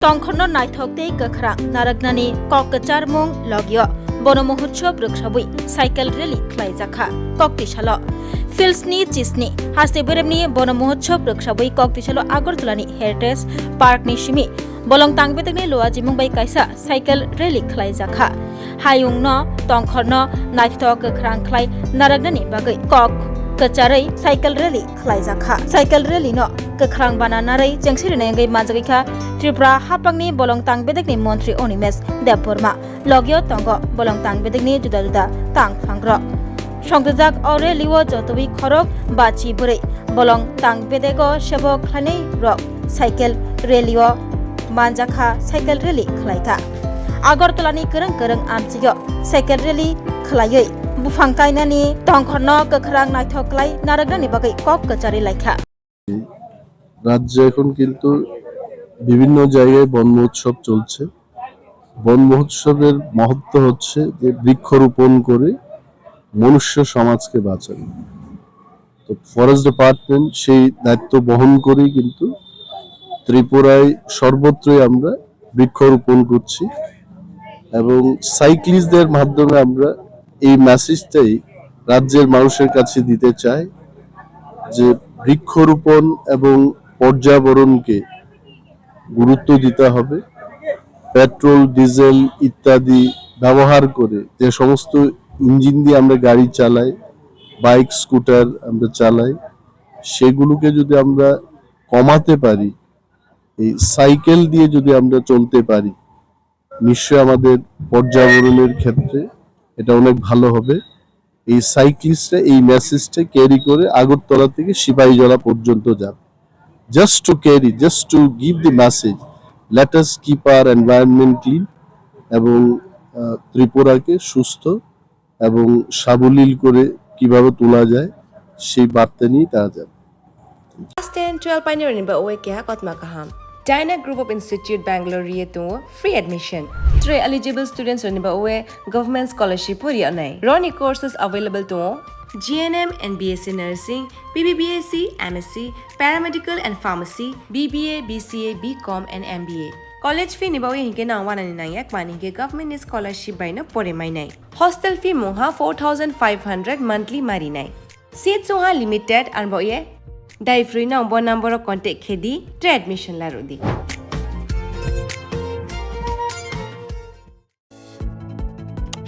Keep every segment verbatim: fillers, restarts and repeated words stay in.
Tongkhorno naithok tei kwkhrang narwknani kok kwcharmung logio Bono Mohotsob rwksabwi cycle rally khlaijakha. Koktisalo Fils ni chisni haste beremni Bono Mohotsob rwksabwi koktisalo Agartala ni Heritage Park ni simi bolong tangbedekni luajimung bai kaisa cycle rally khlaijakha. Hayungno tongkhorno naithok kwkhrang khlai narwknani bagwi kok kwcharwi cycle rally khlaijakha. Cycle rally no kwkhrang bana narwi chengsi rwnai wngwi manjagwi kha Tripura haphangni bolong tangbedekni montri Animesh Debbarma. Logio tongo bolong tangbedekni juda juda tangphangrok. Songtijak o rally o jotobwi khorok bachi bwrwi bolong tangbedego sebo khlainai rok cycle rally o manjakha, cycle rally khlaikha. Agartala ni kwrwng kwrwng amchio cycle rally khlaiwi buphang kainani tongkhorno kwkhrang naithok khlai narwknani bagwi kok kwcharwi laikha. রাজ্যে এখন কিন্তু বিভিন্ন জায়গায় বন মহোৎসব চলছে। বন মহোৎসবের মহত্ব হচ্ছে যে বৃক্ষরোপণ করে মনুষ্য সমাজকে বাঁচানো। তো ফরেস্ট ডিপার্টমেন্ট সেই দায়িত্ব বহন করেই কিন্তু ত্রিপুরায় সর্বত্রই আমরা বৃক্ষরোপণ করছি এবং সাইক্লিস্টদের মাধ্যমে আমরা এই মেসেজটাই রাজ্যের মানুষের কাছে দিতে চাই যে বৃক্ষরোপণ এবং পর্যাবরণকে গুরুত্ব দিতে হবে। পেট্রোল, ডিজেল ইত্যাদি ব্যবহার করে যে সমস্ত ইঞ্জিন দিয়ে আমরা গাড়ি চালাই, বাইক, স্কুটার আমরা চালাই, সেগুলোকে যদি আমরা কমাতে পারি, এই সাইকেল দিয়ে যদি আমরা চলতে পারি, নিশ্চয় আমাদের পর্যাবরণের ক্ষেত্রে এটা অনেক ভালো হবে। এই সাইক্লিস্টরা এই মেসেজটা ক্যারি করে আগরতলা থেকে সিপাহীজলা পর্যন্ত যাবে। Just to carry, just to give the message, let us keep our environment clean এবং আহ, ত্রিপুরাকে সুস্থ এবং সাবলীল করে কিভাবে তোলা যায় সেই বার্তা নিয়ে তারা যাবে। Class ten, twelve painirokni ba oe keha kotma kaham. Dyna Group of Institute Bangalore ri tongo free admission. Tre eligible students rokni ba oe government scholarship pori onai. Roni courses available tongo G N M and B S C Nursing, B B B S C, M S C, Paramedical and Pharmacy, B B A, B C A, B Com and M B A. College fee ni ba oe hinke nang wanani nangya kmani hinke government ni scholarship bai no pore mainai. Hostel fee mungha four thousand five hundred monthly marinai. Seats wngha limited, arbo ye dai free no bo number o contact khe di, tre admission la rw di.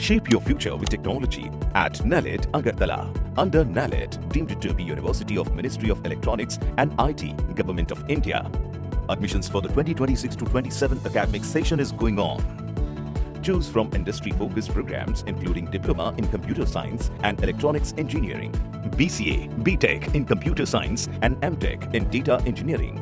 Shape your future with technology at NALET Agartala. Under NALET, deemed to be University of Ministry of Electronics and I T, Government of India. Admissions for the twenty twenty-six to twenty-seven academic session is going on. Choose from industry-focused programs including Diploma in Computer Science and Electronics Engineering, B C A, B Tech in Computer Science and M Tech in Data Engineering.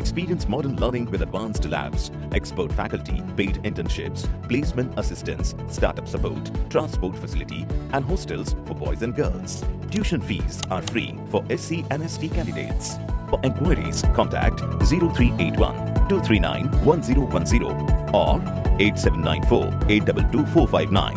Experience modern learning with advanced labs, expert faculty, paid internships, placement assistance, startup support, transport facility, and hostels for boys and girls. Tuition fees are free for S C and S T candidates. For inquiries, contact zero three eight one two three nine one zero one zero or eight seven nine four eight double two four five nine.